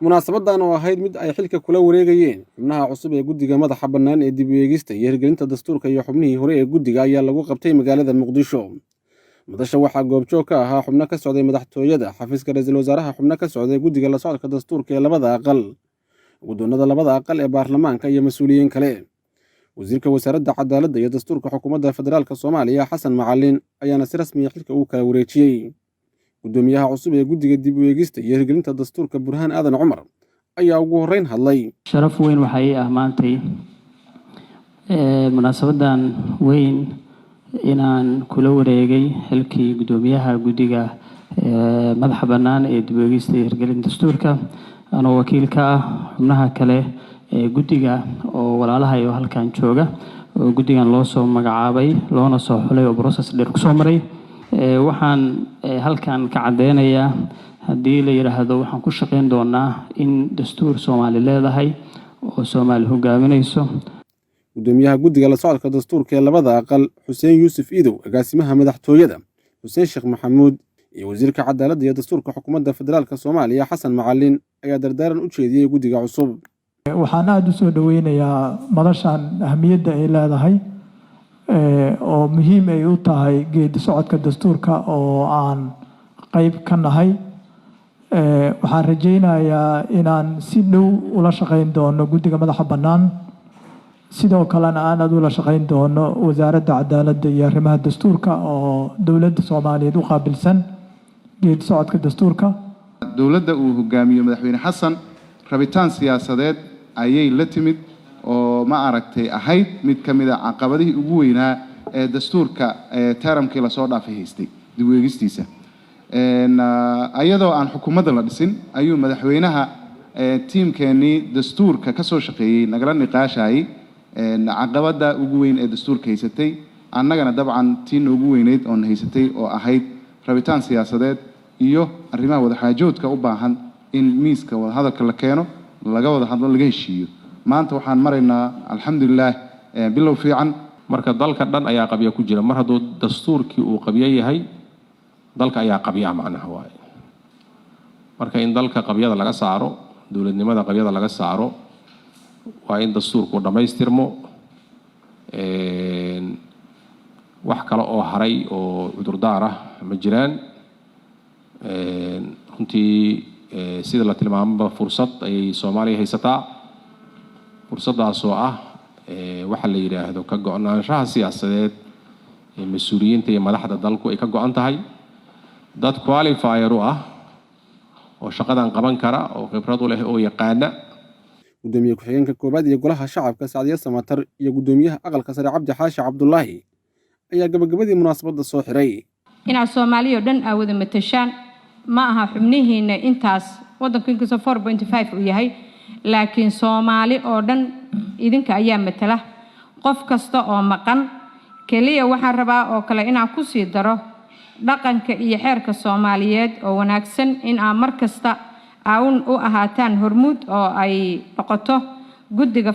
Munaasabadan oo ahayd mid ay xilka kula wareegayeen xubnaha cusub ee guddiga madaxa bannaan ee dib u eegista iyo hirgelinta dastuurka iyo xubnihii hore ee guddiga ayaa lagu qabtay magaalada Muqdisho. Madasha waxaa goobjoog ka ahaa xubno ka socday madaxtooyada, xafiiska ra-iisul wasaaraha, xubno ka socday guddiga la socodka dastuurka ee labada aqal, guddoonada labada aqal ee baarlamaanka iyo mas-uuliyiin kale. Wasiirka Wasaaradda Cadaaladda iyo Dastuurka Xukuumadda Federaalka Soomaaliya, Xasan Macalin, ayaana si rasmiya xilka ugu kala wareejiyey. Guddoomiyaha cusub ee guddiga dib u eegista iyo hirgelinta dastuurka, Burhaan Aadan Cumar, ayaa ugu horreyn hadlay. Sharaf weyn waxaa ii ah maantay munaasabadan weyn inaan kula wareegay xilkii guddoomiyaha guddiga madaxa bannaan ee dib u eegista iyo hirgelinta dastuurka, anoo wakiil ka ah xubnaha kale ee guddiga oo walaalahay oo halkan jooga, oo guddigan loo soo magacaabay loona soo xulay oo process dheer kusoo maray. Waxaan halkan ka caddeynayaa, haddii la yidhaahdo, waxaan ku shaqeyn doonaa in dastuur Soomaali leedahay oo Soomaali hogaaminayso. Guddoomiyaha guddiga la socodka dastuurka ee labada aqal, Xuseen Yuusuf Iidow, agaasimaha madaxtooyada, Xuseen Sheekh Maxamuud, iyo wasiirka Cadaaladda iyo Dastuurka Xukuumadda Federaalka Soomaaliya, Xasan Macalin, ayaa dardaaran u jeediyey guddiga cusub. Waxaan aada u soo dhoweynayaa madashan ahamiyadda ay leedahay oo muhiim ay u tahay geedi socodka dastuurka oo aan qeyb ka nahay. Waxaan rajeynayaa inaan si dhow ula shaqeyn doono guddiga madaxa bannaan, sidoo kalena aan aada ula shaqeyn doono Wasaaradda Cadaaladda iyo Arrimaha Dastuurka oo dowladda Soomaaliyeed u qaabilsan geedi socodka dastuurka. Dowladda uu hogaamiyo Madaxweyne Xasan rabitaan siyaasadeed ayay la timid oo ma aragtay ahayd mid ka mid a caqabadihii ugu weynaa ee dastuurka termkii lasoo dhaafay haystay dib u eegistiisa. Ayadoo aan xukuumadda la dhisin ayuu madaxweynaha tiimkeenii dastuurka ka soo shaqeeyey nagala niqaashayay caqabadda ugu weyn ee dastuurka haysatay, annagana dabcan tii noogu weyneyd oon haysatay oo ahayd rabitaan siyaasadeed iyo arrimaha wadaxaajoodka u baahan in miiska wadahadalka la keeno, laga wada hadlo, laga heshiiyo. Maanta waxaan maraynaa, alxamdulilah, bilow fiican. Marka dalka dhan ayaa qabya ku jira. Mar hadduu dastuurkii uu qabyo yahay, dalka ayaa qabya macnaha waaye. Marka in dalka qabyada laga saaro, dowladnimada qabyada laga saaro, waa in dastuurku dhammaystirmo. Wax kale oo haray oo cudurdaar ah ma jiraan. Runtii, sida la tilmaamaba, fursad ayay Soomaaliya haysataa, fursaddaasoo ah waxa la yidhaahdo ka go-naanshaha siyaasadeed ee mas-uuliyiinta iyo madaxda dalku ay ka go-an tahay, dad qualified u ah oo shaqadan qaban kara oo khibrad u leh oo yaqaana. Gudoomiye ku-xigeenka koowaad iyo Golaha Shacabka, Sacdiye Samatar, iyo guddoomiyaha Aqalka Sare, Cabdi Xaashi Cabdulaahi, ayaa gabagabadii munaasabadda soo xiray. Inaad Soomaaliya oo dhan aa wada matashaan ma aha xubnihiina intaas waddanku inkastoo 4.5 uu yahay, laakiin Soomaali oo dhan idinka ayaa matala. Qof kasta oo maqan keliya waxaan rabaa oo kale inaan ku sii daro dhaqanka iyo xeerka Soomaaliyeed oo wanaagsan in aa mar kasta aa u ahaataan hormuud oo ay noqoto guddiga.